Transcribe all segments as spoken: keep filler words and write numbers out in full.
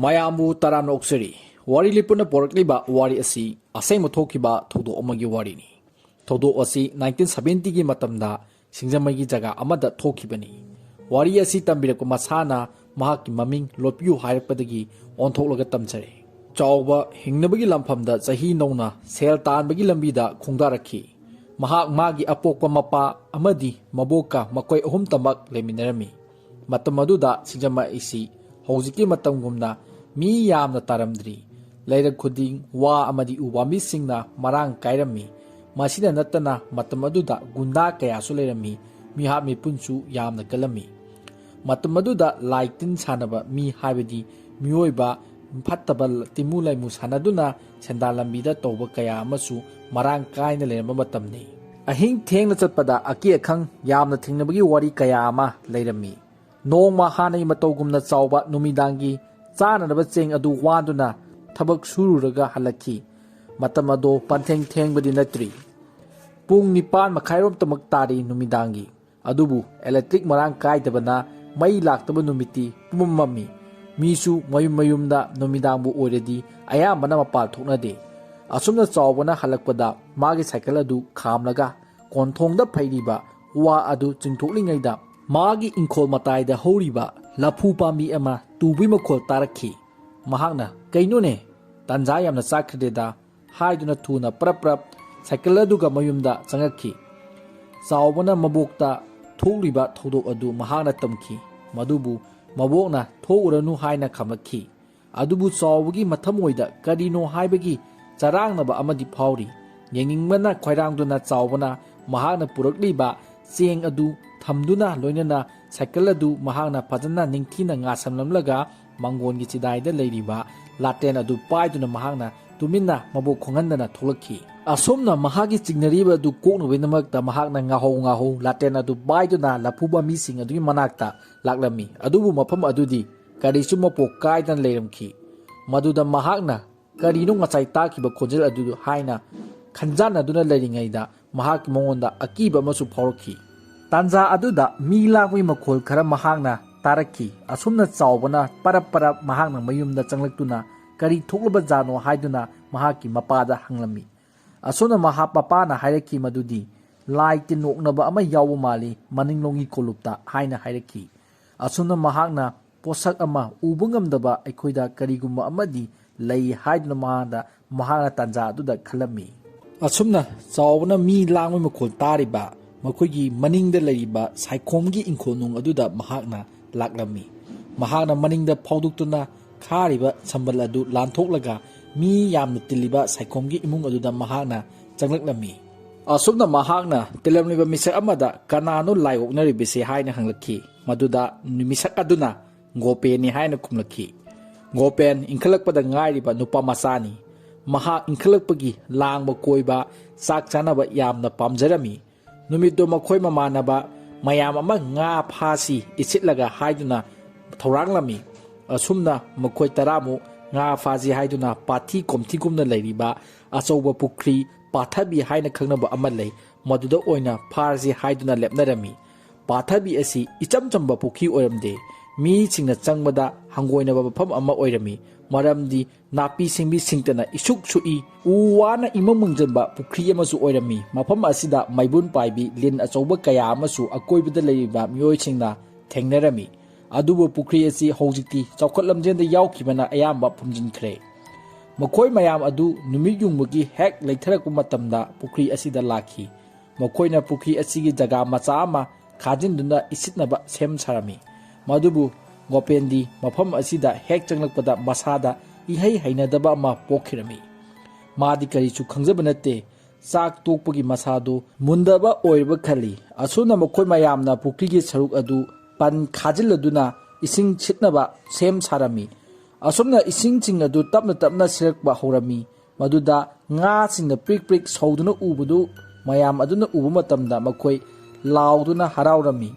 ꯃꯌꯥꯝꯕꯨ ꯇꯔꯥꯝꯅ ꯑꯣꯛꯆꯔꯤ꯫ ꯋꯥꯔꯤ ꯂꯤꯄꯨꯅ ꯄꯣꯔꯛꯂꯤꯕ ꯋꯥꯔꯤ ꯑꯁꯤ ꯑꯁꯦꯡꯕ ꯊꯣꯛꯈꯤꯕ ꯊꯧꯗꯣꯛ ꯑꯃꯒꯤ ꯋꯥꯔꯤꯅꯤ꯫ ꯊꯧꯗꯣꯛ ꯑꯁꯤ ꯅꯥꯏꯟꯇꯤꯟ ꯁꯕꯦꯟꯇꯤꯒꯤ ꯃꯇꯝꯗ ꯁꯤꯡꯖꯃꯩꯒꯤ ꯖꯒꯥ ꯑꯃꯗ ꯊꯣꯛꯈꯤꯕꯅꯤ꯫ ꯋꯥꯔꯤ ꯑꯁꯤ ꯇꯝꯕꯤꯔꯛꯄ ꯃꯁꯥꯅ ꯃꯍꯥꯛꯀꯤ ꯃꯃꯤꯡ ꯂꯣꯠꯄꯤꯌꯨ ꯍꯥꯏꯔꯛꯄꯗꯒꯤ ꯑꯣꯟꯊꯣꯛꯂꯒ ꯇꯝꯖꯔꯦ꯫ ꯆꯥꯎꯕ ꯍꯤꯡꯅꯕꯒꯤ ꯂꯥꯟꯐꯝꯗ ꯆꯍꯤ ꯅꯧꯅ ꯁꯦꯜ ꯇꯥꯟꯕꯒꯤ ꯂꯝꯕꯤꯗ ꯈꯣꯡꯗꯥꯔꯛꯈꯤ꯫ ꯃꯍꯥꯛ ꯃꯥꯒꯤ ꯑꯄꯣꯛꯄ ꯃꯄꯥ ꯑꯃꯗꯤ ꯃꯕꯣꯛꯀ ꯃꯈꯣꯏ ꯑꯍꯨꯝꯇꯃꯛ ꯂꯩꯃꯤꯟꯅꯔꯝꯃꯤ꯫ ꯃꯇꯝ ꯑꯗꯨꯗ ꯁꯤꯡꯖꯃꯩ ꯑꯁꯤ ꯍꯧꯖꯤꯛꯀꯤ ꯃꯇꯝꯒꯨꯝꯅ ꯃꯤ ꯌꯥꯝꯅ ꯇꯥꯔꯝꯗ꯭ꯔꯤ꯫ ꯂꯩꯔꯛ ꯈꯨꯗꯤꯡ ꯋꯥ ꯑꯃꯗꯤ ꯎ ꯄꯥꯝꯕꯤꯁꯤꯡꯅ ꯃꯔꯥꯡ ꯀꯥꯏꯔꯝꯃꯤ꯫ ꯃꯁꯤꯅ ꯅꯠꯇꯅ ꯃꯇꯝ ꯑꯗꯨꯗ ꯒꯨꯟꯗꯥ ꯀꯌꯥꯁꯨ ꯂꯩꯔꯝꯃꯤ꯫ ꯃꯤꯍꯥꯠ ꯃꯤꯄꯨꯟꯁꯨ ꯌꯥꯝꯅ ꯀꯜꯂꯝꯃꯤ꯫ ꯃꯇꯝ ꯑꯗꯨꯗ ꯂꯥꯏ ꯇꯤꯟ ꯁꯥꯟꯅꯕ ꯃꯤ, ꯍꯥꯏꯕꯗꯤ ꯃꯤꯑꯣꯏꯕ ꯐꯠꯇꯕ ꯇꯤꯃꯨ ꯂꯩꯃꯨ ꯁꯥꯟꯅꯗꯨꯅ ꯁꯦꯟꯗꯥꯟ ꯂꯝꯕꯤꯗ ꯇꯧꯕ ꯀꯌꯥ ꯑꯃꯁꯨ ꯃꯔꯥꯡ ꯀꯥꯏꯅ ꯂꯩꯔꯝꯕ ꯃꯇꯝꯅꯤ꯫ ꯑꯍꯤꯡ ꯊꯦꯡꯅ ꯆꯠꯄꯗ ꯑꯀꯤ ꯑꯈꯪ ꯌꯥꯝꯅ ꯊꯦꯡꯅꯕꯒꯤ ꯋꯥꯔꯤ ꯀꯌꯥ ꯑꯃ ꯂꯩꯔꯝꯃꯤ꯫ ꯅꯣꯡꯃ ꯍꯥꯟꯅꯒꯤ ꯃꯇꯧꯒꯨꯝꯅ ꯆꯥꯎꯕ ꯅꯨꯃꯤꯗꯥꯡꯒꯤ ꯆꯥꯅꯅꯕ ꯆꯦꯡ ꯑꯗꯨ ꯋꯥꯟꯗꯨꯅ ꯊꯕꯛ ꯁꯨꯔꯨꯔꯒ ꯍꯜꯂꯛꯈꯤ꯫ ꯃꯇꯝ ꯑꯗꯣ ꯄꯟꯊꯦꯡ ꯊꯦꯡꯕꯗꯤ ꯅꯠꯇ꯭ꯔꯤ꯫ ꯄꯨꯡ ꯅꯤꯄꯥꯟ ꯃꯈꯥꯏꯔꯣꯝꯇꯃꯛ ꯇꯥꯔꯤ ꯅꯨꯃꯤꯗꯥꯡꯒꯤ꯫ ꯑꯗꯨꯕꯨ ꯏꯂꯦꯛꯇ꯭ꯔꯤꯛ ꯃꯔꯥꯡ ꯀꯥꯏꯗꯕꯅ ꯃꯩ ꯂꯥꯛꯇꯕ ꯅꯨꯃꯤꯠꯇꯤ ꯄꯨꯝꯃꯝ ꯃꯝꯃꯤ꯫ ꯃꯤꯁꯨ ꯃꯌꯨꯝ ꯃꯌꯨꯝꯗ ꯅꯨꯃꯤꯗꯥꯡꯕꯨ ꯑꯣꯏꯔꯗꯤ ꯑꯌꯥꯝꯕꯅ ꯃꯄꯥꯟ ꯊꯣꯛꯅꯗꯦ꯫ ꯑꯁꯨꯝꯅ ꯆꯥꯎꯕꯅ ꯍꯜꯂꯛꯄꯗ ꯃꯥꯒꯤ ꯁꯥꯏꯀꯜ ꯑꯗꯨ ꯈꯥꯝꯂꯒ ꯀꯣꯟꯊꯣꯡꯗ ꯐꯩꯔꯤꯕ ꯋꯥ ꯑꯗꯨ ꯆꯤꯡꯊꯣꯛꯂꯤꯉꯩꯗ ꯃꯥꯒꯤ ꯏꯪꯈꯣꯜ ꯃꯇꯥꯏꯗ ꯍꯧꯔꯤꯕ ꯂꯐꯨ ꯄꯥꯝꯕꯤ ꯑꯃ ꯇꯨꯕꯒꯤ ꯃꯈꯣꯜ ꯇꯥꯔꯛꯈꯤ꯫ ꯃꯍꯥꯛꯅ, "ꯀꯩꯅꯣꯅꯦ, ꯇꯥꯟꯖꯥ ꯌꯥꯝꯅ ꯆꯥꯈ꯭ꯔꯦꯗ" ꯍꯥꯏꯗꯨꯅ ꯊꯨꯅ ꯄ꯭ꯔꯞ ꯄ꯭ꯔꯞ ꯁꯥꯏꯀꯜ ꯑꯗꯨꯒ ꯃꯌꯨꯝꯗ ꯆꯪꯉꯛꯈꯤ꯫ ꯆꯥꯎꯕꯅ ꯃꯕꯣꯛꯇ ꯊꯣꯛꯂꯤꯕ ꯊꯧꯗꯣꯛ ꯑꯗꯨ ꯃꯍꯥꯛꯅ ꯇꯝꯈꯤ꯫ ꯃꯗꯨꯕꯨ ꯃꯕꯣꯛꯅ "ꯊꯣꯛꯎꯔꯅꯨ" ꯍꯥꯏꯅ ꯈꯥꯝꯂꯛꯈꯤ꯫ ꯑꯗꯨꯕꯨ ꯆꯥꯎꯕꯒꯤ ꯃꯊꯃꯣꯏꯗ ꯀꯔꯤꯅꯣ ꯍꯥꯏꯕꯒꯤ ꯆꯔꯥꯡꯅꯕ ꯑꯃꯗꯤ ꯐꯥꯎꯔꯤ꯫ ꯌꯦꯡꯅꯤꯡꯕꯅ ꯈꯣꯏꯔꯥꯡꯗꯨꯅ ꯆꯥꯎꯕꯅ ꯃꯍꯥꯛꯅ ꯄꯨꯔꯛꯂꯤꯕ ꯆꯦꯡ ꯑꯗꯨ ꯊꯝꯗꯨꯅ, ꯂꯣꯏꯅꯅ ꯁꯥꯏꯀꯜ ꯑꯗꯨ ꯃꯍꯥꯛꯅ ꯐꯖꯅ ꯅꯤꯡꯊꯤꯅ ꯉꯥꯁꯝꯂꯝꯂꯒ ꯃꯪꯒꯣꯟꯒꯤ ꯆꯤꯗꯥꯏꯗ ꯂꯩꯔꯤꯕ ꯂꯥꯇꯦꯟ ꯑꯗꯨ ꯄꯥꯏꯗꯨꯅ ꯃꯍꯥꯛꯅ ꯇꯨꯃꯤꯟꯅ ꯃꯕꯣꯛ ꯈꯣꯡꯍꯟꯗꯅ ꯊꯣꯛꯂꯛꯈꯤ꯫ ꯑꯁꯨꯝꯅ ꯃꯍꯥꯛꯀꯤ ꯆꯤꯡꯅꯔꯤꯕ ꯑꯗꯨ ꯀꯣꯛꯅꯕꯒꯤꯗꯃꯛꯇ ꯃꯍꯥꯛꯅ ꯉꯥꯍꯧ ꯉꯥꯍꯧ ꯂꯥꯇꯦꯟ ꯑꯗꯨ ꯄꯥꯏꯗꯨꯅ ꯂꯐꯨ ꯄꯥꯝꯕꯤꯁꯤꯡ ꯑꯗꯨꯒꯤ ꯃꯅꯥꯛꯇ ꯂꯥꯛꯂꯝꯃꯤ꯫ ꯑꯗꯨꯕꯨ ꯃꯐꯝ ꯑꯗꯨꯗꯤ ꯀꯔꯤꯁꯨ ꯃꯄꯣꯛ ꯀꯥꯏꯗꯅ ꯂꯩꯔꯝꯈꯤ꯫ ꯃꯗꯨꯗ ꯃꯍꯥꯛꯅ "ꯀꯔꯤꯅꯣ ꯉꯁꯥꯏ ꯇꯥꯈꯤꯕ ꯈꯣꯟꯖꯦꯜ ꯑꯗꯨ?" ꯍꯥꯏꯅ ꯈꯟꯖꯥꯟꯅꯗꯨꯅ ꯂꯩꯔꯤꯉꯩꯗ ꯃꯍꯥꯛꯀꯤ ꯃꯉꯣꯟꯗ ꯑꯀꯤꯕ ꯑꯃꯁꯨ ꯐꯥꯎꯔꯛꯈꯤ꯫ ꯇꯥꯟꯖꯥ ꯑꯗꯨꯗ ꯃꯤ ꯂꯥꯡꯕꯒꯤ ꯃꯈꯣꯜ ꯈꯔ ꯃꯍꯥꯛꯅ ꯇꯥꯔꯛꯈꯤ꯫ ꯑꯁꯨꯝꯅ ꯆꯥꯎꯕꯅ ꯄꯔꯞ ꯄꯔꯞ ꯃꯍꯥꯛꯅ ꯃꯌꯨꯝꯗ ꯆꯪꯂꯛꯇꯨꯅ ꯀꯔꯤ ꯊꯣꯛꯂꯕꯖꯥꯠꯅꯣ ꯍꯥꯏꯗꯨꯅ ꯃꯍꯥꯛꯀꯤ ꯃꯄꯥꯗ ꯍꯪꯂꯝꯃꯤ꯫ ꯑꯁꯨꯝꯅ ꯃꯍꯥꯛ ꯃꯄꯥꯅ ꯍꯥꯏꯔꯛꯈꯤ ꯃꯗꯨꯗꯤ ꯂꯥꯏ ꯇꯤꯟ ꯑꯣꯛꯅꯕ ꯑꯃ ꯌꯥꯎꯕ ꯃꯥꯜꯂꯤ ꯃꯅꯤꯡꯂꯣꯝꯒꯤ ꯀꯣꯂꯨꯞꯇ ꯍꯥꯏꯅ ꯍꯥꯏꯔꯛꯈꯤ꯫ ꯑꯁꯨꯝꯅ ꯃꯍꯥꯛꯅ ꯄꯣꯠꯁꯛ ꯑꯃ ꯎꯕ ꯉꯝꯗꯕ ꯑꯩꯈꯣꯏꯗ ꯀꯔꯤꯒꯨꯝꯕ ꯑꯃꯗꯤ ꯂꯩ ꯍꯥꯏꯗꯨꯅ ꯃꯍꯥꯛꯅ, ꯃꯍꯥꯛꯅ ꯇꯥꯟꯖꯥ ꯑꯗꯨꯗ ꯈꯜꯂꯝꯃꯤ꯫ ꯑꯁꯨꯝꯅ ꯆꯥꯎꯕꯅ ꯃꯤ ꯂꯥꯡꯕꯒꯤ ꯃꯈꯣꯜ ꯇꯥꯔꯤꯕ ꯃꯈꯣꯏꯒꯤ ꯃꯅꯤꯡꯗ ꯂꯩꯔꯤꯕ ꯁꯥꯏꯈꯣꯝꯒꯤ ꯏꯪꯈꯣꯜ ꯅꯨꯡ ꯑꯗꯨꯗ ꯃꯍꯥꯛꯅ ꯂꯥꯛꯂꯝꯃꯤ꯫ ꯃꯍꯥꯛꯅ ꯃꯅꯤꯡꯗ ꯐꯥꯎꯗꯣꯛꯇꯨꯅ ꯈꯥꯔꯤꯕ ꯁꯝꯕꯜ ꯑꯗꯨ ꯂꯥꯟꯊꯣꯛꯂꯒ ꯃꯤ ꯌꯥꯝꯅ ꯇꯤꯜꯂꯤꯕ ꯁꯥꯏꯈꯣꯝꯒꯤ ꯏꯃꯨꯡ ꯑꯗꯨꯗ ꯃꯍꯥꯛꯅ ꯆꯪꯂꯛꯂꯝꯃꯤ꯫ ꯑꯁꯨꯝꯅ ꯃꯍꯥꯛꯅ ꯇꯤꯜꯂꯝꯂꯤꯕ ꯃꯤꯁꯛ ꯑꯃꯗ "ꯀꯅꯥꯅꯣ ꯂꯥꯏ ꯑꯣꯛꯅꯔꯤꯕꯁꯤ?" ꯍꯥꯏꯅ ꯍꯪꯂꯛꯈꯤ꯫ ꯃꯗꯨꯗ ꯃꯤꯁꯛ ꯑꯗꯨꯅ "ꯒꯣꯄꯦꯟꯅꯤ" ꯍꯥꯏꯅ ꯈꯨꯝꯂꯛꯈꯤ꯫ ꯒꯣꯄꯦꯟ ꯏꯟꯈꯠꯂꯛꯄꯗ ꯉꯥꯏꯔꯤꯕ ꯅꯨꯄꯥ ꯃꯆꯥꯅꯤ꯫ ꯃꯍꯥꯛ ꯏꯟꯈꯠꯂꯛꯄꯒꯤ ꯂꯥꯡꯕ ꯀꯣꯏꯕ, ꯆꯥꯛ ꯆꯥꯅꯕ ꯌꯥꯝꯅ ꯄꯥꯝꯖꯔꯝꯃꯤ꯫ ꯅꯨꯃꯤꯠꯇꯨ ꯃꯈꯣꯏ ꯃꯃꯥꯟꯅꯕ ꯃꯌꯥꯝ ꯑꯃ ꯉꯥ ꯐꯥꯁꯤ ꯏꯁꯤꯠꯂꯒ ꯍꯥꯏꯗꯨꯅ ꯊꯧꯔꯥꯡꯂꯝꯃꯤ꯫ ꯑꯁꯨꯝꯅ ꯃꯈꯣꯏ ꯇꯔꯥꯃꯨꯛ ꯉꯥ ꯐꯥꯁꯤ ꯍꯥꯏꯗꯨꯅ ꯄꯥꯊꯤ ꯀꯣꯝꯊꯤꯒꯨꯝꯅ ꯂꯩꯔꯤꯕ ꯑꯆꯧꯕ ꯄꯨꯈ꯭ꯔꯤ ꯄꯥꯊꯕꯤ ꯍꯥꯏꯅ ꯈꯪꯅꯕ ꯑꯃ ꯂꯩ, ꯃꯗꯨꯗ ꯑꯣꯏꯅ ꯐꯥꯔꯁꯤ ꯍꯥꯏꯗꯨꯅ ꯂꯦꯞꯅꯔꯝꯃꯤ꯫ ꯄꯥꯊꯕꯤ ꯑꯁꯤ ꯏꯆꯝ ꯆꯝꯕ ꯄꯨꯈ꯭ꯔꯤ ꯑꯣꯏꯔꯝꯗꯦ꯫ ꯃꯤꯁꯤꯡꯅ ꯆꯪꯕꯗ ꯍꯪꯒꯣꯏꯅꯕ ꯃꯐꯝ ꯑꯃ ꯑꯣꯏꯔꯝꯃꯤ, ꯃꯔꯝꯗꯤ ꯅꯥꯄꯤ ꯁꯤꯡꯕꯤ ꯁꯤꯡꯇꯅ ꯏꯁꯨꯛ ꯁꯨꯛꯏ꯫ ꯎ ꯋꯥꯅ ꯏꯃꯪ ꯃꯪꯖꯟꯕ ꯄꯨꯈ꯭ꯔꯤ ꯑꯃꯁꯨ ꯑꯣꯏꯔꯝꯃꯤ꯫ ꯃꯐꯝ ꯑꯁꯤꯗ ꯃꯩꯕꯨꯟ ꯄꯥꯏꯕꯤ ꯂꯤꯟ ꯑꯆꯧꯕ ꯀꯌꯥ ꯑꯃꯁꯨ ꯑꯀꯣꯏꯕꯗ ꯂꯩꯔꯤꯕ ꯃꯤꯑꯣꯏꯁꯤꯡꯅ ꯊꯦꯡꯅꯔꯝꯃꯤ꯫ ꯑꯗꯨꯕꯨ ꯄꯨꯈ꯭ꯔꯤ ꯑꯁꯤ ꯍꯧꯖꯤꯛꯇꯤ ꯆꯥꯎꯈꯠ ꯂꯝꯖꯦꯜꯗ ꯌꯥꯎꯈꯤꯕꯅ ꯑꯌꯥꯝꯕ ꯐꯨꯝꯖꯤꯟꯈ꯭ꯔꯦ꯫ ꯃꯈꯣꯏ ꯃꯌꯥꯝ ꯑꯗꯨ ꯅꯨꯃꯤꯠ ꯌꯨꯡꯕꯒꯤ ꯍꯦꯛ ꯂꯩꯊꯔꯛꯄ ꯃꯇꯝꯗ ꯄꯨꯈ꯭ꯔꯤ ꯑꯁꯤꯗ ꯂꯥꯛꯈꯤ꯫ ꯃꯈꯣꯏꯅ ꯄꯨꯈ꯭ꯔꯤ ꯑꯁꯤꯒꯤ ꯖꯒꯥ ꯃꯆꯥ ꯑꯃ ꯈꯥꯖꯤꯟꯗꯨꯅ ꯏꯁꯤꯠꯅꯕ ꯁꯦꯝ ꯁꯥꯔꯝꯃꯤ꯫ ꯃꯗꯨꯕꯨ ꯒꯣꯄꯦꯟꯗꯤ ꯃꯐꯝ ꯑꯁꯤꯗ ꯍꯦꯛ ꯆꯪꯂꯛꯄꯗ ꯃꯁꯥꯗ ꯏꯍꯩ ꯍꯩꯅꯗꯕ ꯑꯃ ꯄꯣꯛꯈꯤꯔꯝꯃꯤ꯫ ꯃꯥꯗꯤ ꯀꯔꯤꯁꯨ ꯈꯪꯖꯕ ꯅꯠꯇꯦ꯫ ꯆꯥꯛ ꯇꯣꯛꯄꯒꯤ ꯃꯁꯥꯗꯨ ꯃꯨꯟꯗꯕ ꯑꯣꯏꯔꯕ ꯈꯜꯂꯤ꯫ ꯑꯁꯨꯝꯅ ꯃꯈꯣꯏ ꯃꯌꯥꯝꯅ ꯄꯨꯈ꯭ꯔꯤꯒꯤ ꯁꯔꯨꯛ ꯑꯗꯨ ꯄꯟ ꯈꯥꯖꯤꯜꯂꯗꯨꯅ ꯏꯁꯤꯡ ꯁꯤꯠꯅꯕ ꯁꯦꯝ ꯁꯥꯔꯝꯃꯤ꯫ ꯑꯁꯨꯝꯅ ꯏꯁꯤꯡꯁꯤꯡ ꯑꯗꯨ ꯇꯞꯅ ꯇꯞꯅ ꯁꯤꯔꯛꯄ ꯍꯧꯔꯝꯃꯤ꯫ ꯃꯗꯨꯗ ꯉꯥꯁꯤꯡꯅ ꯄ꯭ꯔꯤꯛ ꯄ꯭ꯔꯤꯛ ꯁꯧꯗꯨꯅ ꯎꯕꯗꯨ ꯃꯌꯥꯝ ꯑꯗꯨꯅ ꯎꯕ ꯃꯇꯝꯗ ꯃꯈꯣꯏ ꯂꯥꯎꯗꯨꯅ ꯍꯔꯥꯎꯔꯝꯃꯤ꯫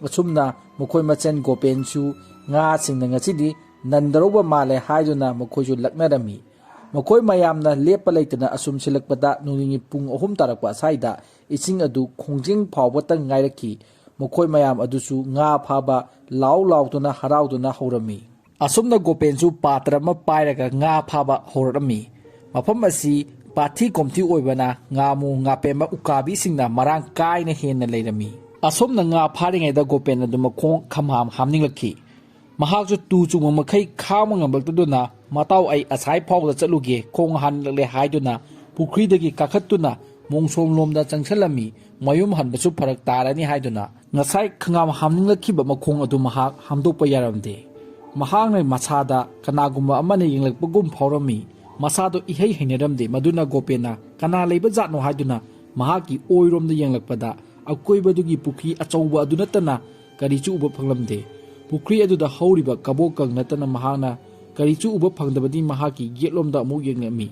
ꯑꯁꯨꯝꯅ ꯃꯈꯣꯏ ꯃꯁꯦꯟ ꯒꯣꯄꯦꯟꯁꯨ ꯉꯥꯁꯤꯡꯅ ꯉꯁꯤꯗꯤ ꯅꯟꯗꯧꯔꯕ ꯃꯥꯜꯂꯦ ꯍꯥꯏꯗꯨꯅ ꯃꯈꯣꯏꯁꯨ ꯂꯛꯅꯔꯝꯃꯤ꯫ ꯃꯈꯣꯏ ꯃꯌꯥꯝꯅ ꯂꯦꯞꯄ ꯂꯩꯇꯅ ꯑꯁꯨꯝ ꯁꯤꯜꯂꯛꯄꯗ ꯅꯨꯡꯊꯤꯜꯒꯤ ꯄꯨꯡ ꯑꯍꯨꯝ ꯇꯥꯔꯛꯄ ꯑꯁ꯭ꯋꯥꯏꯗ ꯏꯁꯤꯡ ꯑꯗꯨ ꯈꯣꯡꯖꯦꯡ ꯐꯥꯎꯕꯇꯪ ꯉꯥꯏꯔꯛꯈꯤ꯫ ꯃꯈꯣꯏ ꯃꯌꯥꯝ ꯑꯗꯨꯁꯨ ꯉꯥ ꯐꯥꯕ ꯂꯥꯎ ꯂꯥꯎꯗꯨꯅ ꯍꯔꯥꯎꯗꯨꯅ ꯍꯧꯔꯝꯃꯤ꯫ ꯑꯁꯨꯝꯅ ꯒꯣꯄꯦꯟꯁꯨ ꯄꯥꯇ꯭ꯔ ꯑꯃ ꯄꯥꯏꯔꯒ ꯉꯥ ꯐꯥꯕ ꯍꯧꯔꯛꯂꯝꯃꯤ꯫ ꯃꯐꯝ ꯑꯁꯤ ꯄꯥꯊꯤ ꯀꯣꯝꯊꯤ ꯑꯣꯏꯕꯅ ꯉꯥꯃꯨ, ꯉꯥꯄꯦꯝꯃ, ꯎꯀꯥꯕꯤꯁꯤꯡꯅ ꯃꯔꯥꯡ ꯀꯥꯏꯅ ꯍꯦꯟꯅ ꯂꯩꯔꯝꯃꯤ꯫ ꯑꯁꯨꯝꯅ ꯉꯥ ꯐꯥꯔꯤꯉꯩꯗ ꯒꯣꯄꯦꯟ ꯑꯗꯨ ꯃꯈꯣꯡ ꯈꯝꯍꯥꯝ ꯍꯥꯝꯅꯤꯡꯂꯛꯈꯤ꯫ ꯃꯍꯥꯛꯁꯨ ꯇꯨ ꯆꯨꯡꯕ ꯃꯈꯩ ꯈꯥꯡꯕ ꯉꯝꯂꯛꯇꯗꯨꯅ, "ꯃꯇꯥꯎ, ꯑꯩ ꯑꯁꯥꯏ ꯐꯥꯎꯕꯗ ꯆꯠꯂꯨꯒꯦ, ꯈꯣꯡ ꯍꯥꯝꯂꯛꯂꯦ" ꯍꯥꯏꯗꯨꯅ ꯄꯨꯈ꯭ꯔꯤꯗꯒꯤ ꯀꯥꯈꯠꯇꯨꯅ ꯃꯣꯡꯁꯣꯝ ꯂꯣꯝꯗ ꯆꯪꯁꯤꯜꯂꯝꯃꯤ꯫ ꯃꯌꯨꯝ ꯍꯟꯕꯁꯨ ꯐꯔꯛ ꯇꯥꯔꯅꯤ ꯍꯥꯏꯗꯨꯅ ꯉꯁꯥꯏ ꯈꯪꯉꯥꯝ ꯍꯥꯝꯅꯤꯡꯂꯛꯈꯤꯕ ꯃꯈꯣꯡ ꯑꯗꯨ ꯃꯍꯥꯛ ꯍꯥꯝꯗꯣꯛꯄ ꯌꯥꯔꯝꯗꯦ꯫ ꯃꯍꯥꯛꯅ ꯃꯁꯥꯗ ꯀꯅꯥꯒꯨꯝꯕ ꯑꯃꯅ ꯌꯦꯡꯂꯛꯄꯒꯨꯝ ꯐꯥꯎꯔꯝꯃꯤ꯫ ꯃꯁꯥꯗꯣ ꯏꯍꯩ ꯍꯩꯅꯔꯝꯗꯦ꯫ ꯃꯗꯨꯅ ꯒꯣꯄꯦꯟꯅ "ꯀꯅꯥ ꯂꯩꯕ ꯖꯥꯠꯅꯣ?" ꯍꯥꯏꯗꯨꯅ ꯃꯍꯥꯛꯀꯤ ꯑꯣꯏꯔꯣꯝꯗ ꯌꯦꯡꯂꯛꯄꯗ, ꯑꯀꯣꯏꯕꯗꯨꯒꯤ ꯄꯨꯈ꯭ꯔꯤ ꯑꯆꯧꯕ ꯑꯗꯨ ꯅꯠꯇꯅ ꯀꯔꯤꯁꯨ ꯎꯕ ꯐꯪꯂꯝꯗꯦ꯫ ꯄꯨꯈ꯭ꯔꯤ ꯑꯗꯨꯗ ꯍꯧꯔꯤꯕ ꯀꯕꯣꯛꯀꯪ ꯅꯠꯇꯅ ꯃꯍꯥꯛꯅ ꯀꯔꯤꯁꯨ ꯎꯕ ꯐꯪꯗꯕꯗꯤ ꯃꯍꯥꯛꯀꯤ ꯌꯦꯠꯂꯣꯝꯗ ꯑꯃꯨꯛ ꯌꯦꯡꯂꯝꯃꯤ꯫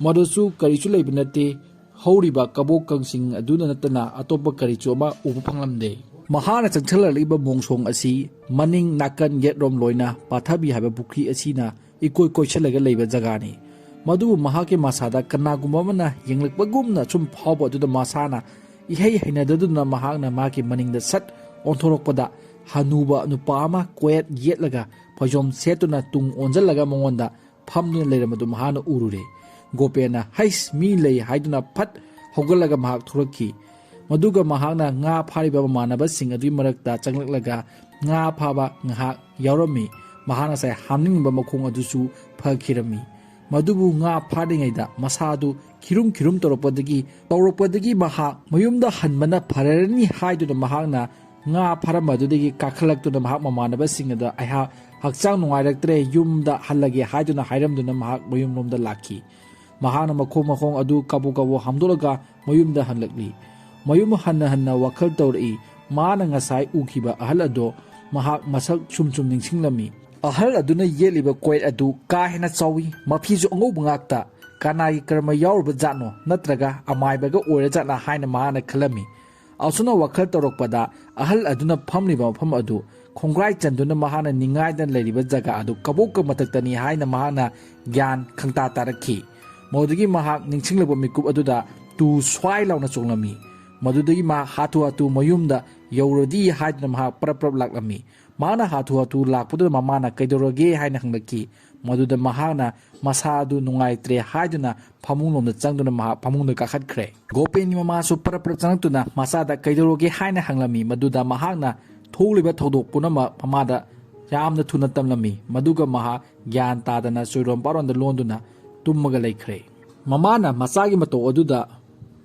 ꯃꯗꯨꯁꯨ ꯀꯔꯤꯁꯨ ꯂꯩꯕ ꯅꯠꯇꯦ꯫ ꯍꯧꯔꯤꯕ ꯀꯕꯣꯛꯀꯪꯁꯤꯡ ꯑꯗꯨꯅ ꯅꯠꯇꯅ ꯑꯇꯣꯞꯄ ꯀꯔꯤꯁꯨ ꯑꯃ ꯎꯕ ꯐꯪꯂꯝꯗꯦ꯫ ꯃꯍꯥꯛꯅ ꯆꯪꯁꯤꯜꯂꯛꯂꯤꯕ ꯃꯣꯡꯁꯣꯡ ꯑꯁꯤ ꯃꯅꯤꯡ ꯅꯥꯀꯟ ꯌꯦꯠꯔꯣꯝ ꯂꯣꯏꯅ ꯄꯥꯊꯕꯤ ꯍꯥꯏꯕ ꯄꯨꯈ꯭ꯔꯤ ꯑꯁꯤꯅ ꯏꯀꯣꯏ ꯀꯣꯏꯁꯤꯜꯂꯒ ꯂꯩꯕ ꯖꯒꯥꯅꯤ꯫ ꯃꯗꯨꯕꯨ ꯃꯍꯥꯛꯀꯤ ꯃꯁꯥꯗ ꯀꯅꯥꯒꯨꯝꯕ ꯑꯃꯅ ꯌꯦꯡꯂꯛꯄꯒꯨꯝꯅ ꯁꯨꯝ ꯐꯥꯎꯕ ꯑꯗꯨꯗ ꯃꯁꯥꯅ ꯏꯍꯩ ꯍꯩꯅꯗꯗꯨꯅ ꯃꯍꯥꯛꯅ ꯃꯍꯥꯛꯀꯤ ꯃꯅꯤꯡꯗ ꯁꯠ ꯑꯣꯟꯊꯣꯔꯛꯄꯗ, ꯍꯅꯨꯕ ꯅꯨꯄꯥ ꯑꯃ ꯀꯣꯌꯦꯠ ꯌꯦꯠꯂꯒ ꯐꯩꯖꯣꯝ ꯁꯦꯠꯇꯨꯅ ꯇꯨꯡ ꯑꯣꯟꯁꯤꯜꯂꯒ ꯃꯉꯣꯟꯗ ꯐꯝꯗꯨꯅ ꯂꯩꯔꯝꯕꯗꯨ ꯃꯍꯥꯛꯅ ꯎꯔꯨꯔꯦ꯫ ꯒꯣꯄꯦꯟꯅ "ꯍꯩꯁ, ꯃꯤ ꯂꯩ" ꯍꯥꯏꯗꯨꯅ ꯐꯠ ꯍꯧꯒꯠꯂꯒ ꯃꯍꯥꯛ ꯊꯣꯛꯂꯛꯈꯤ꯫ ꯃꯗꯨꯒ ꯃꯍꯥꯛꯅ ꯉꯥ ꯐꯥꯔꯤꯕ ꯃꯃꯥꯟꯅꯕꯁꯤꯡ ꯑꯗꯨꯒꯤ ꯃꯔꯛꯇ ꯆꯪꯂꯛꯂꯒ ꯉꯥ ꯐꯥꯕ ꯉꯥꯏꯍꯥꯛ ꯌꯥꯎꯔꯝꯃꯤ꯫ ꯃꯍꯥꯛ ꯉꯁꯥꯏ ꯍꯥꯝꯅꯤꯡꯂꯤꯕ ꯃꯈꯣꯡ ꯑꯗꯨꯁꯨ ꯐꯈꯤꯔꯝꯃꯤ꯫ ꯃꯗꯨꯕꯨ ꯉꯥ ꯐꯥꯔꯤꯉꯩꯗ ꯃꯁꯥꯗꯨ ꯈꯤꯔꯨꯝ ꯈꯤꯔꯨꯝ ꯇꯧꯔꯛꯄꯗꯒꯤ, ꯇꯧꯔꯛꯄꯗꯒꯤ ꯃꯍꯥꯛ ꯃꯌꯨꯝꯗ ꯍꯟꯕꯅ ꯐꯔꯔꯅꯤ ꯍꯥꯏꯗꯨꯅ ꯃꯍꯥꯛꯅ ꯉꯥ ꯐꯥꯔꯝꯕ ꯑꯗꯨꯗꯒꯤ ꯀꯥꯈꯠꯂꯛꯇꯨꯅ ꯃꯍꯥꯛ ꯃꯃꯥꯟꯅꯕꯁꯤꯡ ꯑꯗꯨꯗ "ꯑꯩꯍꯥꯛ ꯍꯛꯆꯥꯡ ꯅꯨꯡꯉꯥꯏꯔꯛꯇ꯭ꯔꯦ, ꯌꯨꯝꯗ ꯍꯜꯂꯒꯦ" ꯍꯥꯏꯗꯨꯅ ꯍꯥꯏꯔꯝꯗꯨꯅ ꯃꯍꯥꯛ ꯃꯌꯨꯝꯂꯣꯝꯗ ꯂꯥꯛꯈꯤ꯫ ꯃꯍꯥꯛꯅ ꯃꯈꯣꯡ ꯃꯈꯣꯡ ꯑꯗꯨ ꯀꯕꯣꯛ ꯀꯕꯣꯛ ꯍꯥꯝꯗꯣꯛꯂꯒ ꯃꯌꯨꯝꯗ ꯍꯜꯂꯛꯂꯤ꯫ ꯃꯌꯨꯝ ꯍꯟꯅ ꯍꯟꯅ ꯋꯥꯈꯜ ꯇꯧꯔꯛꯏ꯫ ꯃꯥꯅ ꯉꯁꯥꯏ ꯎꯈꯤꯕ ꯑꯍꯜ ꯑꯗꯣ ꯃꯍꯥꯛ ꯃꯁꯛ ꯁꯨꯝ ꯁꯨꯝ ꯅꯤꯡꯁꯤꯡꯂꯝꯃꯤ꯫ ꯑꯍꯜ ꯑꯗꯨꯅ ꯌꯦꯠꯂꯤꯕ ꯀꯣꯌꯦꯠ ꯑꯗꯨ ꯀꯥ ꯍꯦꯟꯅ ꯆꯥꯎꯏ, ꯃꯐꯤꯁꯨ ꯑꯉꯧꯕ ꯉꯥꯛꯇ꯫ ꯀꯅꯥꯒꯤ ꯀꯔꯃ ꯌꯥꯎꯔꯨꯕ ꯖꯥꯠꯅꯣ, ꯅꯠꯇ꯭ꯔꯒ ꯑꯃꯥꯏꯕꯒ ꯑꯣꯏꯔ ꯖꯥꯠꯂꯥ ꯍꯥꯏꯅ ꯃꯍꯥꯛꯅ ꯈꯜꯂꯝꯃꯤ꯫ ꯑꯁꯨꯝꯅ ꯋꯥꯈꯜ ꯇꯧꯔꯛꯄꯗ ꯑꯍꯜ ꯑꯗꯨꯅ ꯐꯝꯂꯤꯕ ꯃꯐꯝ ꯑꯗꯨ ꯈꯣꯡꯒ꯭ꯔꯥꯏ ꯆꯟꯗꯨꯅ ꯃꯍꯥꯛꯅ ꯅꯤꯡꯉꯥꯏꯗꯅ ꯂꯩꯔꯤꯕ ꯖꯒꯥ ꯑꯗꯨ ꯀꯕꯣꯛꯀ ꯃꯊꯛꯇꯅꯤ ꯍꯥꯏꯅ ꯃꯍꯥꯛꯅ ꯒ꯭ꯌꯥꯟ ꯈꯪꯇꯥ ꯇꯥꯔꯛꯈꯤ꯫ ꯃꯗꯨꯗꯒꯤ ꯃꯍꯥꯛ ꯅꯤꯡꯁꯤꯡꯂꯛꯄ ꯃꯤꯀꯨꯞ ꯑꯗꯨꯗ ꯇꯨ ꯁ꯭ꯋꯥꯏ ꯂꯥꯎꯅ ꯆꯣꯡꯂꯝꯃꯤ꯫ ꯃꯗꯨꯗꯒꯤ ꯃꯍꯥꯛ ꯍꯥꯊꯨ ꯍꯥꯊꯨ ꯃꯌꯨꯝꯗ ꯌꯧꯔꯗꯤ ꯍꯥꯏꯗꯨꯅ ꯃꯍꯥꯛ ꯄꯔꯞ ꯄꯔꯞ ꯂꯥꯛꯂꯝꯃꯤ꯫ ꯃꯍꯥꯛꯅ ꯍꯥꯊꯨ ꯍꯥꯊꯨ ꯂꯥꯛꯄꯗꯨꯗ ꯃꯃꯥꯅ "ꯀꯩꯗꯧꯔꯒꯦ?" ꯍꯥꯏꯅ ꯍꯪꯂꯛꯈꯤ꯫ ꯃꯗꯨꯗ ꯃꯍꯥꯛꯅ ꯃꯁꯥꯗꯨ ꯅꯨꯡꯉꯥꯏꯇ꯭ꯔꯦ ꯍꯥꯏꯗꯨꯅ ꯐꯃꯨꯡꯂꯣꯝꯗ ꯆꯪꯗꯨꯅ ꯃꯍꯥꯛ ꯐꯃꯨꯡꯗ ꯀꯥꯈꯠꯈ꯭ꯔꯦ꯫ ꯒꯣꯄꯦꯟꯒꯤ ꯃꯃꯥꯁꯨ ꯄꯔꯞ ꯄꯔꯞ ꯆꯪꯂꯛꯇꯨꯅ ꯃꯆꯥꯗ "ꯀꯩꯗꯧꯔꯒꯦ?" ꯍꯥꯏꯅ ꯍꯪꯂꯝꯃꯤ꯫ ꯃꯗꯨꯗ ꯃꯍꯥꯛꯅ ꯊꯣꯛꯂꯤꯕ ꯊꯧꯗꯣꯛ ꯄꯨꯝꯅꯃꯛ ꯃꯃꯥꯗ ꯌꯥꯝꯅ ꯊꯨꯅ ꯇꯝꯂꯝꯃꯤ꯫ ꯃꯗꯨꯒ ꯃꯍꯥꯛ ꯒ꯭ꯌꯥꯟ ꯇꯥꯗꯅ ꯆꯣꯏꯔꯣꯟ ꯄꯥꯔꯣꯟꯗ ꯂꯣꯟꯗꯨꯅ ꯇꯨꯝꯃꯒ ꯂꯩꯈ꯭ꯔꯦ꯫ ꯃꯃꯥꯅ ꯃꯆꯥꯒꯤ ꯃꯇꯧ ꯑꯗꯨꯗ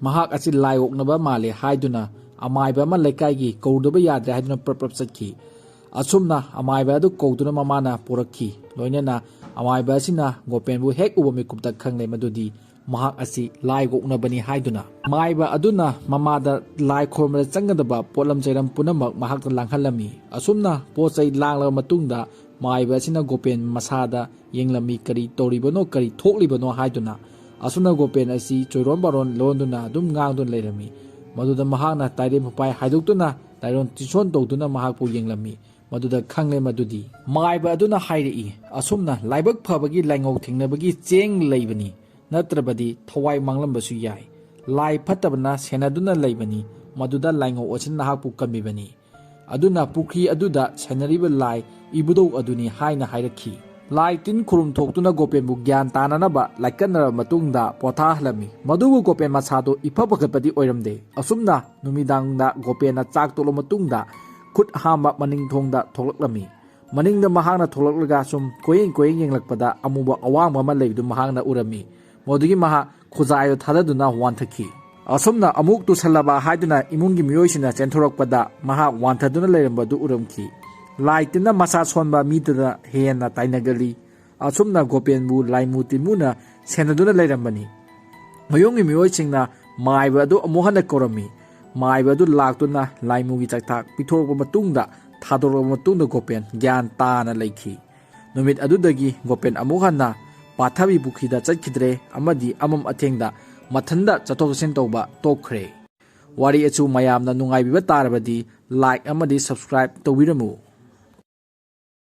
"ꯃꯍꯥꯛ ꯑꯁꯤ ꯂꯥꯏ ꯑꯣꯛꯅꯕ ꯃꯥꯜꯂꯦ" ꯍꯥꯏꯗꯨꯅ ꯑꯃꯥꯏꯕ ꯑꯃ ꯂꯩꯀꯥꯏꯒꯤ ꯀꯧꯗꯕ ꯌꯥꯗ꯭ꯔꯦ ꯍꯥꯏꯗꯨꯅ ꯄ꯭ꯔꯞ ꯄ꯭ꯔꯞ ꯆꯠꯈꯤ꯫ ꯑꯁꯨꯝꯅ ꯑꯃꯥꯏꯕ ꯑꯗꯨ ꯀꯧꯗꯨꯅ ꯃꯃꯥꯅ ꯄꯨꯔꯛꯈꯤ꯫ ꯂꯣꯏꯅꯅ ꯑꯃꯥꯏꯕ ꯑꯁꯤꯅ ꯒꯣꯄꯦꯟꯕꯨ ꯍꯦꯛ ꯎꯕ ꯃꯤꯀꯨꯞꯇ ꯈꯪꯂꯦ ꯃꯗꯨꯗꯤ ꯃꯍꯥꯛ ꯑꯁꯤ ꯂꯥꯏ ꯑꯣꯛꯅꯕꯅꯤ ꯍꯥꯏꯗꯨꯅ꯫ ꯑꯃꯥꯏꯕ ꯑꯗꯨꯅ ꯃꯃꯥꯗ ꯂꯥꯏ ꯈꯨꯔꯨꯝꯕꯗ ꯆꯪꯒꯗꯕ ꯄꯣꯠꯂꯝ ꯆꯩꯔꯝ ꯄꯨꯝꯅꯃꯛ ꯃꯍꯥꯛꯇ ꯂꯥꯡꯍꯜꯂꯝꯃꯤ꯫ ꯑꯁꯨꯝꯅ ꯄꯣꯠ ꯆꯩ ꯂꯥꯡꯂꯕ ꯃꯇꯨꯡꯗ ꯃꯥꯏꯕ ꯑꯁꯤꯅ ꯒꯣꯄꯦꯟ ꯃꯁꯥꯗ ꯌꯦꯡꯂꯝꯃꯤ, ꯀꯔꯤ ꯇꯧꯔꯤꯕꯅꯣ, ꯀꯔꯤ ꯊꯣꯛꯂꯤꯕꯅꯣ ꯍꯥꯏꯗꯨꯅ꯫ ꯑꯁꯨꯝꯅ ꯒꯣꯄꯦꯟ ꯑꯁꯤ ꯆꯣꯏꯔꯣꯟ ꯄꯥꯔꯣꯟ ꯂꯣꯟꯗꯨꯅ ꯑꯗꯨꯝ ꯉꯥꯡꯗꯨꯅ ꯂꯩꯔꯝꯃꯤ꯫ ꯃꯗꯨꯗ ꯃꯍꯥꯛꯅ ꯇꯥꯏꯔꯦꯟ ꯐꯨꯄꯥꯏ ꯍꯥꯏꯗꯣꯛꯇꯨꯅ ꯇꯥꯏꯔꯣꯟ ꯇꯤꯁꯣꯟ ꯇꯧꯗꯨꯅ ꯃꯍꯥꯛꯄꯨ ꯌꯦꯡꯂꯝꯃꯤ꯫ ꯃꯗꯨꯗ ꯈꯪꯂꯦ ꯃꯗꯨꯗꯤ ꯃꯥꯏꯕ ꯑꯗꯨꯅ ꯍꯥꯏꯔꯛꯏ, "ꯑꯁꯨꯝꯅ ꯂꯥꯏꯕꯛ ꯐꯕꯒꯤ ꯂꯥꯏꯉꯧ ꯊꯦꯡꯅꯕꯒꯤ ꯆꯦꯡ ꯂꯩꯕꯅꯤ, ꯅꯠꯇ꯭ꯔꯕꯗꯤ ꯊꯋꯥꯏ ꯃꯥꯡꯂꯝꯕꯁꯨ ꯌꯥꯏ꯫ ꯂꯥꯏ ꯐꯠꯇꯕꯅ ꯁꯦꯟꯅꯗꯨꯅ ꯂꯩꯕꯅꯤ, ꯃꯗꯨꯗ ꯂꯥꯏꯉꯧ ꯑꯁꯤꯅ ꯅꯍꯥꯛꯄꯨ ꯀꯟꯕꯤꯕꯅꯤ꯫ ꯑꯗꯨꯅ ꯄꯨꯈ꯭ꯔꯤ ꯑꯗꯨꯗ ꯁꯦꯟꯅꯔꯤꯕ ꯂꯥꯏ ꯏꯕꯨꯙꯧ ꯑꯗꯨꯅꯤ" ꯍꯥꯏꯅ ꯍꯥꯏꯔꯛꯈꯤ꯫ ꯂꯥꯏ ꯇꯤꯟ ꯈꯨꯔꯨꯝ ꯊꯣꯛꯇꯨꯅ ꯒꯣꯄꯦꯟꯕꯨ ꯒ꯭ꯌꯥꯟ ꯇꯥꯅꯅꯕ ꯂꯥꯏꯀꯠꯅꯔꯕ ꯃꯇꯨꯡꯗ ꯄꯣꯊꯥꯍꯜꯂꯝꯃꯤ꯫ ꯃꯗꯨꯕꯨ ꯒꯣꯄꯦꯟ ꯃꯁꯥꯗꯣ ꯏꯐ ꯐꯒꯠꯄꯗꯤ ꯑꯣꯏꯔꯝꯗꯦ꯫ ꯑꯁꯨꯝꯅ ꯅꯨꯃꯤꯗꯥꯡꯗ ꯒꯣꯄꯦꯟꯅ ꯆꯥꯛ ꯇꯣꯛꯂꯕ ꯃꯇꯨꯡꯗ ꯈꯨꯠ ꯍꯥꯝꯕ ꯃꯅꯤꯡ ꯊꯣꯡꯗ ꯊꯣꯛꯂꯛꯂꯝꯃꯤ꯫ ꯃꯅꯤꯡꯗ ꯃꯍꯥꯛꯅ ꯊꯣꯛꯂꯛꯂꯒ ꯁꯨꯝ ꯀꯣꯏꯌꯦꯡ ꯀꯣꯏꯌꯦꯡ ꯌꯦꯡꯂꯛꯄꯗ ꯑꯃꯨꯕ ꯑꯋꯥꯡꯕ ꯑꯃ ꯂꯩꯕꯗꯨ ꯃꯍꯥꯛꯅ ꯎꯔꯝꯃꯤ꯫ ꯃꯗꯨꯗꯒꯤ ꯃꯍꯥꯛ ꯈꯨꯖꯥꯏꯗꯨ ꯊꯥꯗꯗꯨꯅ ꯋꯥꯟꯊꯈꯤ꯫ ꯑꯁꯨꯝꯅ ꯑꯃꯨꯛ ꯇꯨꯁꯜꯂꯕ ꯍꯥꯏꯗꯨꯅ ꯏꯃꯨꯡꯒꯤ ꯃꯤꯑꯣꯏꯁꯤꯡꯅ ꯆꯦꯟꯊꯣꯔꯛꯄꯗ ꯃꯍꯥꯛ ꯋꯥꯟꯊꯗꯨꯅ ꯂꯩꯔꯝꯕꯗꯨ ꯎꯔꯝꯈꯤ꯫ ꯂꯥꯏ ꯇꯤꯟꯅ ꯃꯁꯥ ꯁꯣꯟꯕ ꯃꯤꯗꯨꯅ ꯍꯦꯟꯅ ꯇꯥꯏꯅꯒꯜꯂꯤ꯫ ꯑꯁꯨꯝꯅ ꯒꯣꯄꯦꯟꯕꯨ ꯂꯥꯏꯃꯨ ꯇꯤꯟꯃꯨꯅ ꯁꯦꯟꯅꯗꯨꯅ ꯂꯩꯔꯝꯕꯅꯤ꯫ ꯃꯌꯨꯝꯒꯤ ꯃꯤꯑꯣꯏꯁꯤꯡꯅ ꯃꯥꯏꯕ ꯑꯗꯨ ꯑꯃꯨꯛ ꯍꯟꯅ ꯀꯧꯔꯝꯃꯤ꯫ ꯃꯥꯏꯕ ꯑꯗꯨ ꯂꯥꯛꯇꯨꯅ ꯂꯥꯏꯃꯨꯒꯤ ꯆꯥꯛꯊꯥꯛ ꯄꯤꯊꯣꯔꯛꯄ ꯃꯇꯨꯡꯗ, ꯊꯥꯗꯣꯔꯛꯄ ꯃꯇꯨꯡꯗ ꯒꯣꯄꯦꯟ ꯒ꯭ꯌꯥꯟ ꯇꯥꯅ ꯂꯩꯈꯤ꯫ ꯅꯨꯃꯤꯠ ꯑꯗꯨꯗꯒꯤ ꯒꯣꯄꯦꯟ ꯑꯃꯨꯛ ꯍꯟꯅ ꯄꯥꯊꯕꯤ ꯄꯨꯈ꯭ꯔꯤꯗ ꯆꯠꯈꯤꯗ꯭ꯔꯦ ꯑꯃꯗꯤ ꯑꯃꯝ ꯑꯊꯦꯡꯗ ꯃꯊꯟꯗ ꯆꯠꯊꯣꯛ ꯆꯠꯁꯤꯟ ꯇꯧꯕ ꯇꯣꯛꯈ꯭ꯔꯦ꯫ ꯋꯥꯔꯤ ꯑꯁꯤ ꯃꯌꯥꯝꯅ ꯅꯨꯡꯉꯥꯏꯕꯤꯕ ꯇꯥꯔꯕꯗꯤ like ꯑꯃꯗꯤ subscribe ꯇꯧꯕꯤꯔꯝꯃꯨ꯫